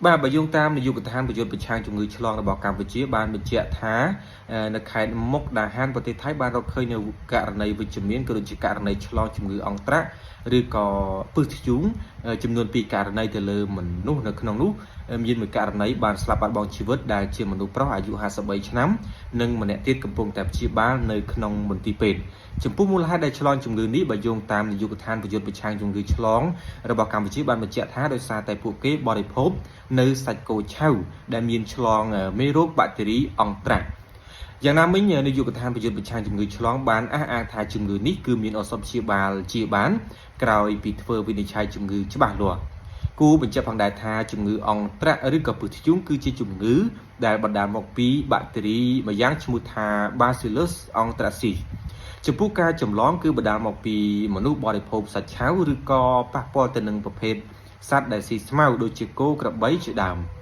បាទបើយោងតាមនាយកដ្ឋានប្រយុទ្ធប្រឆាំងជំងឺឆ្លងរបស់កម្ពុជាបានបញ្ជាក់ថានៅខេត្តមុកដាហានប្រទេសថៃបានរកឃើញនៅករណីវិជ្ជមានក៏ដូចជាករណីឆ្លងជំងឺអង់ត្រាក់ឬក៏ពិសធ្យូងចំនួន2ករណីទៅលើមនុស្សនៅក្នុងនោះមានមួយករណីបានស្លាប់បាត់បង់ជីវិតដែលជាមនុស្សប្រុសអាយុ53ឆ្នាំនិងម្នាក់ទៀតកំពុងតែព្យាបាលនៅក្នុងមន្ទីរពេទ្យចំពោះមូលហេតុដែលឆ្លងជំងឺនេះបើយោងតាមនាយកដ្ឋានប្រយុទ្ធប្រឆាំងជំងឺឆ្លងរបស់កម្ពុជាបានបញ្ជាក់ថាដោយសារតែពួកគេបរិភោគនៅសាច់គោឆៅដែលមានឆ្លងមេរោគបាក់តេរីអង់ត្រាក់យ៉ាងណាមិញនាយកដ្ឋានប្រយុទ្ធប្រឆាំងជំងឺឆ្លងបានអះអាងថាជំងឺនេះគឺមានឱសថព្យាបាលជាបានក្រោយពីធ្វើវិនិច្ឆ័យជំងឺច្បាស់លាស់គូបញ្ជាក់ផងដែរថាជំងឺអង់ត្រាក់ឬក៏ពិសធ្យូងគឺជាជំងឺដែលបណ្ដាលមកពីបាក់តេរីម្យ៉ាងឈ្មោះថា Bacillus anthracis ចំពោះការចម្លងគឺបណ្ដាលមកពីមនុស្សបរិភោគសាច់ឆៅឬក៏ប៉ះពាល់ទៅនឹងប្រភេទសត្វដែលស៊ីស្មៅដូចជាគោក្របីជាដើម។